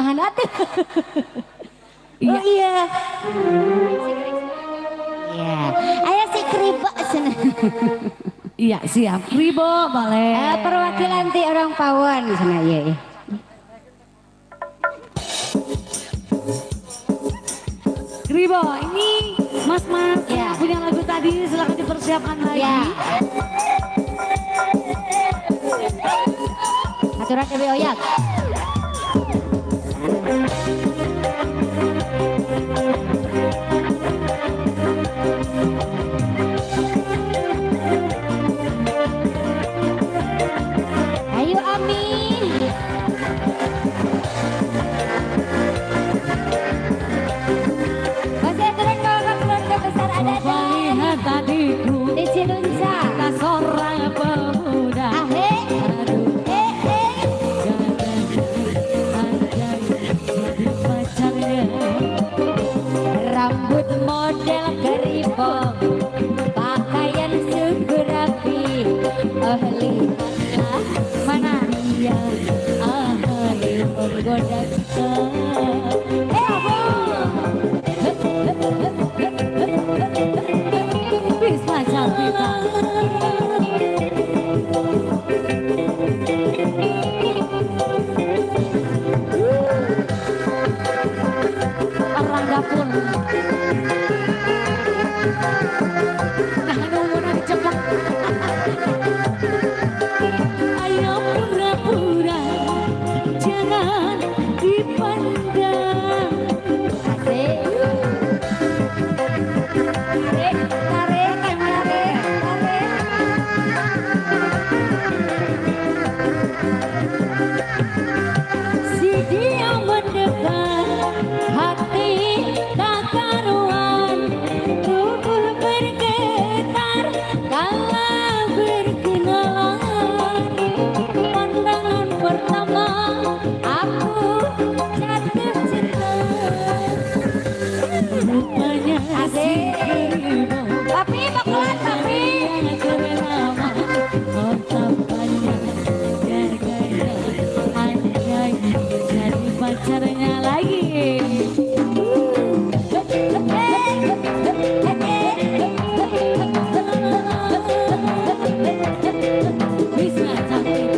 Kumaha atuh. Iya. Oh iya. Iya. Aya si Kribo cenah. Iya, siap. Kribo boleh. Perwakilan ti orang Pawon cenah ieu. Kribo, ini mas-mas ya. Yang punya lagu tadi silakan dipersiapkan lagi. Ya. Aturan dewe oyak. Ayo Ami. Masih aturan kalau keluarga besar ada lihat tadiku di Cilunca. Kita seorang pemuda. Ahe. Aduh. Eh eh. Jangan jadi pacarnya. Rambut model keribo, pakaian sungguh rapi. Oh lihatlah mana dia, ahai menggoda kita. Bisa cantik. Orang dapur. Nah, nunggu nanti ceplok. Ayo pura-pura, jangan dipandang. Asik. Tarik, tarik, tarik, tarik. Si dia mendekat, hati tak karuan, tubuh bergetar kala berkenalan. Pandangan pertama aku jatuh cinta. Rupanya si Asik. Kribo Papi, bakalan papi. Jadi pacarnya lagi. Bisa cantik.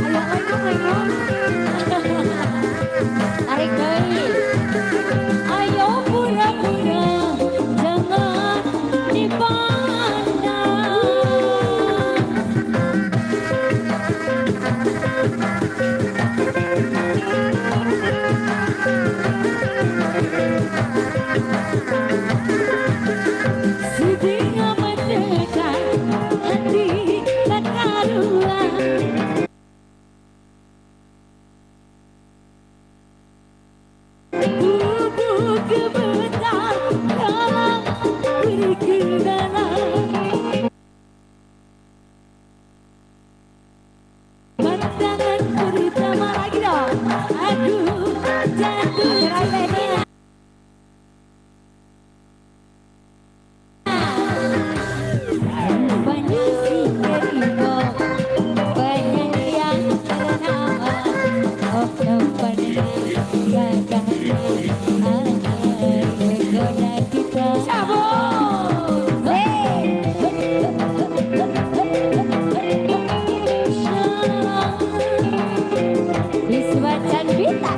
Ayo lenggong lenggong. Tarik deui. Ayo pura-pura jangan dipandang. Si dia mendekat, hati tak karuan. Tubuh gemetar kala berkenalan. Pandangan pertama lagi dong. Aku jatuh cinta. Banyak si Kribo, penyanyi yang ternama. Oh tempatnya gagahnya, ahai menggoda kita. Cabut. Hey. Biswa Canbita.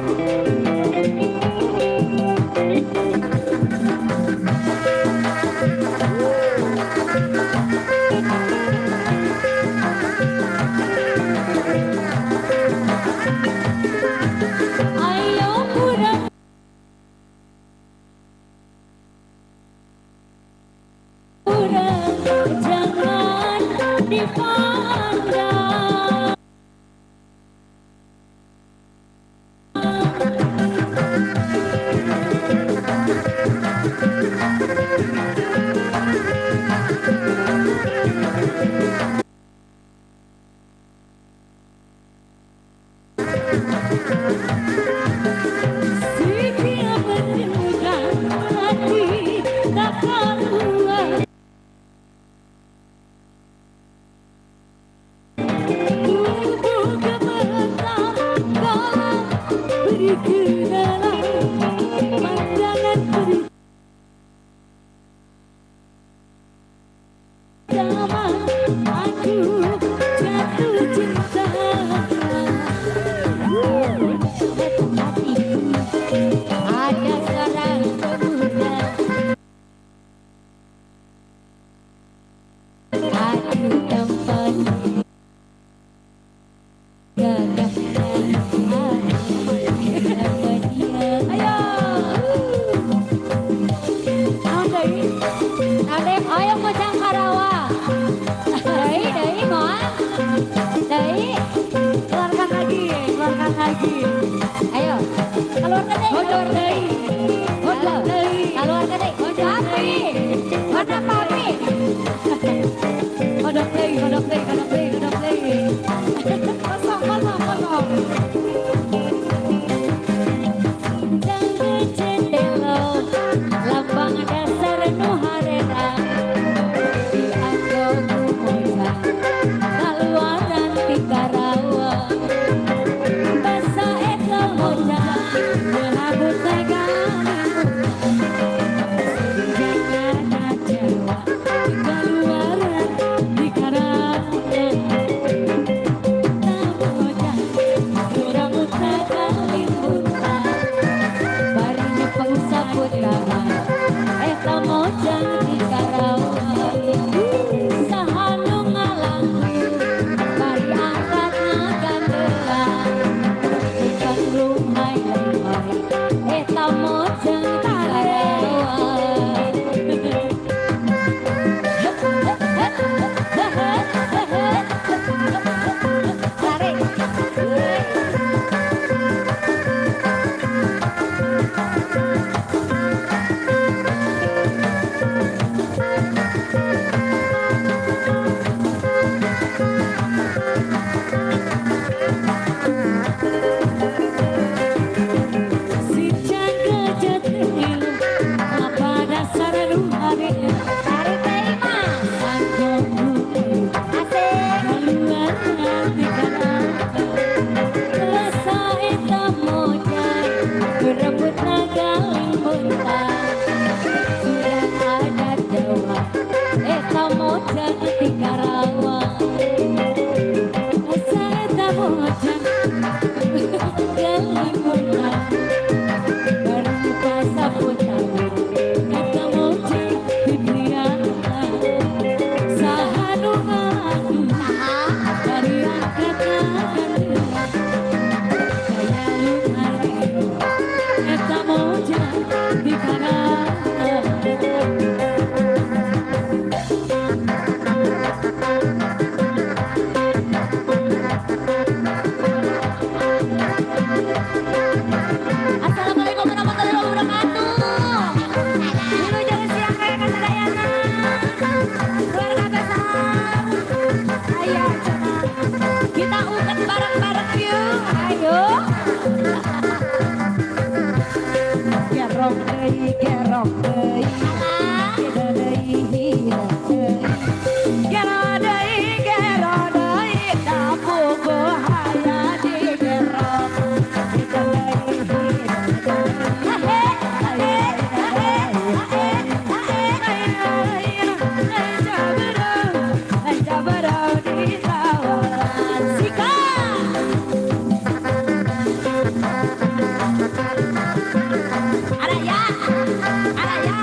Ayo pura pura jangan dipandang. Si dia mendekat, hati tak karuan. Mojang Karawang. Deui deui moal. Deui. Keluarkan lagi, keluarkan lagi. Ayo. Keluarkan deui. Hodor deui. Hodor deui. Keluarkan deui. Papi. Mana papi? Hodor deui, hodor deui, hodor deui, hodor deui. Kosong, kosong, kosong. Jangge cendelo, lambang dasar nu hareda. Dianggo ku mojang, kaluaran ti Karawang. Basa eta mojang, meurabut sagala. Jangan Jawa, keluaran di Karawang. Mojang, rambut kalimutan. Bari nyepeng saputaran, eta mojang di Karawang. Saha nu ngalangkung, bari angkat ngagandelan. Bukan lumai lumai, eta mojang di Karawang. Tarik. Si jaga jatilu, apa dasar nu hareup. Tarik teh Imah. Anggo Asik. Kaluaran di Karawang. Rasa eta mojang berebut nagaling buntang. Surat adat Jawa eta mojang di Karawang. Rasa eta mojang galing buntang. Bermuka saputar eta mojang di Priangan. Saha nu ngalangkung, bari angkat ngagandelan. Gaya lunghar eta mojang di Karawang. Assalamualaikum warahmatullahi wabarakatuh. Dulu jangan siang kayak kasadayana. Keluarga besar. Ayo coba. Kita uket bareng-bareng yuk. Ayo. Gerok deui, gerok deui. Alah. Hideu deui, hideu deui. Gero deui, gero deui, dapuku haya digerok. Hideu deui, hideu deui. Hahe, hahe, hahe, hahe, hahe. Sikat. Ada ya, ada ya.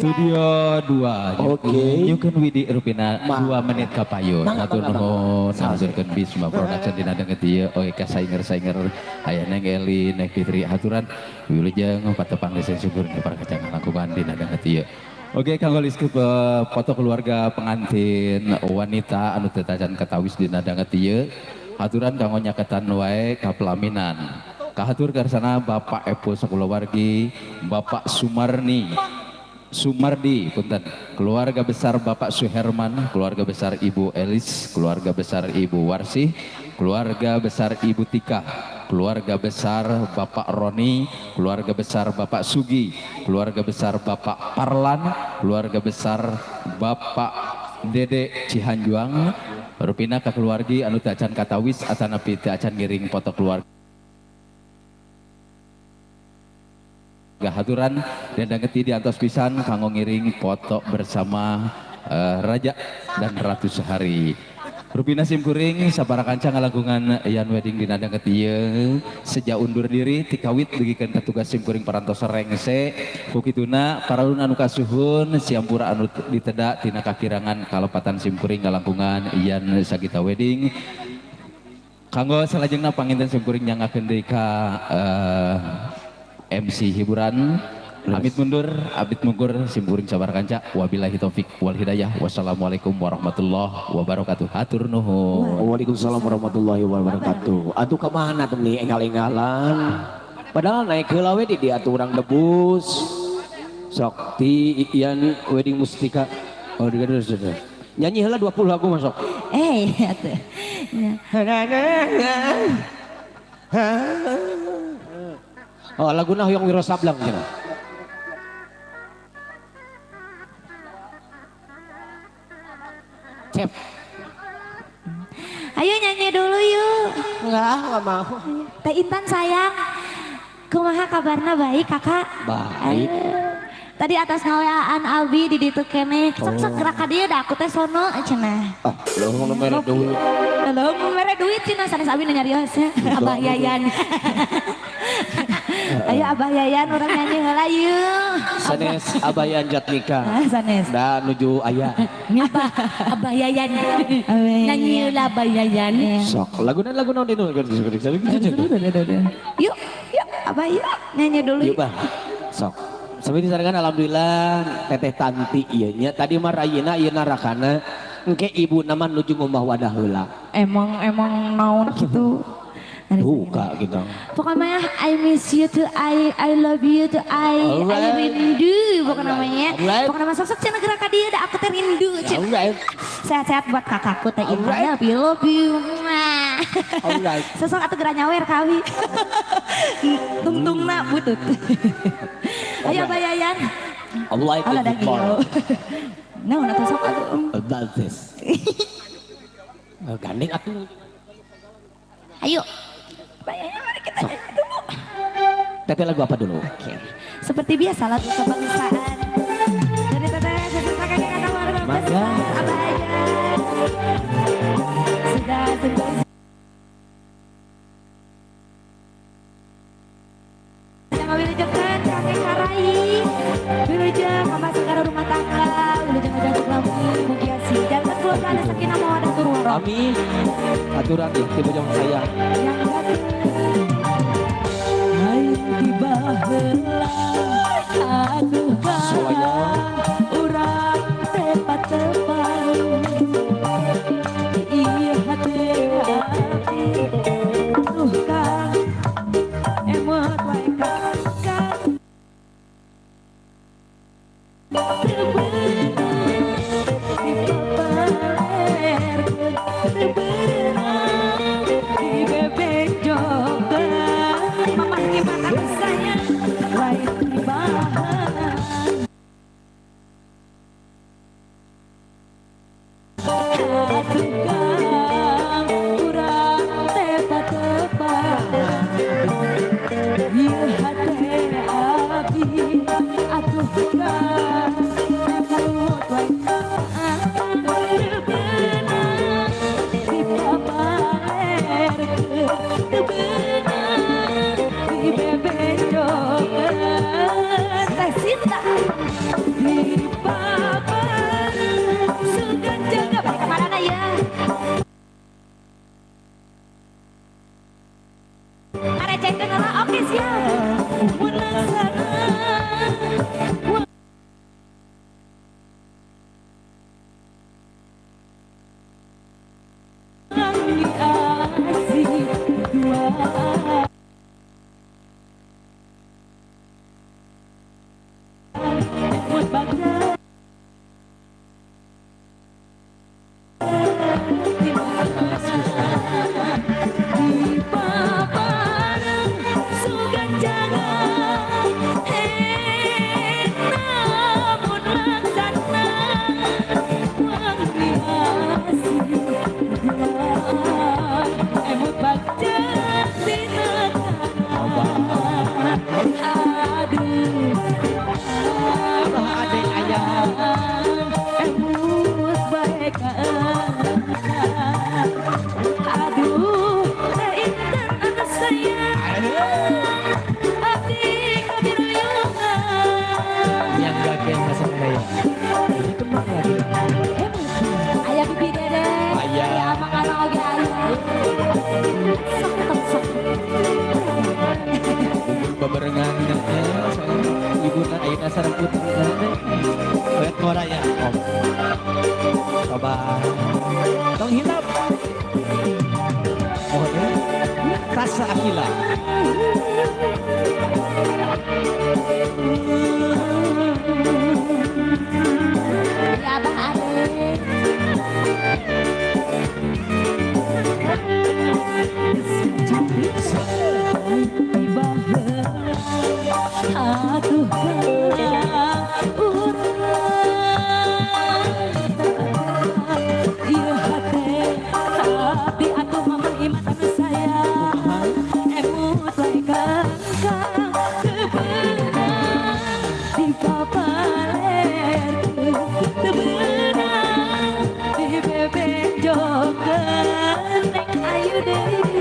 Studio 2. Oke. Nyukeun Widi rupina 2 menit kapayun. Hatur nuhun, haturkeun Bisma Production dina danget ieu oge ka sainger-sainger aya Neng Eli, Neng Fitri haturan wilujeng patepang desa syukur para kacangan langkungan dina danget ieu. Oke, kanggo list foto keluarga pengantin wanita anu teu tacan katawis dina danget ieu. Haturan kanggo nyaketan wae ka pelaminan. Kahatur karsana Bapak Epo sakulawargi, Bapak Sumardi, punten, keluarga besar Bapak Suherman, keluarga besar Ibu Elis, keluarga besar Ibu Warsih, keluarga besar Ibu Tika, keluarga besar Bapak Roni, keluarga besar Bapak Sugi, keluarga besar Bapak Parlan, keluarga besar Bapak Dede Cihanjuang, rupina ka keluargi anu teu acan katawis atanapi teu acan ngiring foto keluarga. Haturan dan dangeti di atas pisan kanggo ngiring foto bersama raja dan ratu sehari. Rupina simkuring sabara kanca ngalangkungan Yan Wedding dina danget ieu seja undur diri tikawit dugikeun ka tugas simkuring parantos rengse ku kituna paralun anu kasuhun siampura anu diteda tina kakirangan kalepatan simkuring ngalangkungan Yan Sagita Wedding. Kanggo salajengna panginten simkuring nyangakeun deui ka MC hiburan. Amit mundur, amit mungkur, simkuring sabar kanca. Wabillahi taufik wal hidayah. Wassalamualaikum warahmatullahi wabarakatuh. Hatur nuhun. Waalaikumsalam warahmatullahi wabarakatuh. Atuh kemana tuh nih enggal-enggalan? Padahal naik heula we di diatur urang debus. Sok ti Yan Wedding Mustika. Oh, sudah. Nyanyi heula 20 lagu masuk. Atuh. Oh, laguna hoyong Wiro Sableng cenah. Cep. Ayo nyanyi dulu yuk. Enggak mau. Teh Intan sayang. Kumaha kabarna baik kakak? Baik. Tadi atas ngawaan Abi di ditu keneh. Sok-sok gerak ka dieu da aku teh sono cenah. Ah, leuh nu mere duit. Leuh nu mere duit cenah sanes Abi nu nyarios ya. Abah Yayan. Ayo Abah Yayan urang nyanyi heula yeuh. Sanes Abah Yayan Jatnika. Sanes. Da nuju aya. Abah Yayan. Nyanyi heula Abah Yayan. Sok laguna lagu naon dinu? Yuk, yuk Abah yuk nyanyi dulu. Yuk Bah. Sok. Sampai disarankan alhamdulillah Teteh Tanti ieu nya tadi mah rayina ieu rakana engke ibu nama nuju ngumbah wadah heula. Emang naon kitu. Duka gitu. Pokoknya I miss you too, I love you too, I rindu pokoknya namanya. Pokoknya masuk sok cenah gerak ka dieu da aku teh rindu. Sehat-sehat buat kakakku teh Intan. I love you. Alright. Sosok atuh geura nyawer kawi. Tungtungna butut. Ayo Abah Yayan. Allah itu. Naon atuh sok atuh. Bagus. Gandeng atuh. Ayo. Abah Yayan mari kita nyanyi dulu. Teteh lagu apa dulu? Oke. Seperti biasa lagu kebangsaan. Dari Teteh sesuai kakek kakak warga Abah Yayan. Sudah sudah. Wilujengkeun kakek karai, wilujeng pamasekara rumah tangga, wilujeng ujang suklami, mugia sih jantan keluarga ada sakinah mawaddah warahmah. Amin. Aturan di bojong saya. Yang bagus. Ayo tiba heula, aduh kakak, urang tepat-tepat. Iya hati hati, aduh kak, emot wae kak. Di papan Atuh Kang urang teh patepang ieu hate abdi atuh Kang emut wae teu beunang dipapalerkeun teu beunang dibebejokeun Teh Sinta dipapareng sugan jaga balik kemana ya? Ngarecehkeun heula, oke siap. Mun laksana wangi asih dua emut bagja dipapareng sugan jangan namun laksana wangi asih dua emut bagja tina tanah aduh Abah adek ayah. Emut bae aduh teh intan anu sayang abdi kabiruyungan Yang gageng masa gaya. Ini kemana lagi? Aya bibi dede, Aya. aya amang amang oge aya. Sok sok sok. Bubur babarengan Ibuna ayeuna sareng putrina teh. Wet ngora ya. Om. Coba. Tong hilap. Mohon ya. Sasa Akila. Ya Abah Ade. Atuh Kang urang ieu hate abdi atuh mamang iman anu sayang emut wae Kang Kang teu beunang dipapalerkeun teu beunang dibebejokeun neng ayu deui.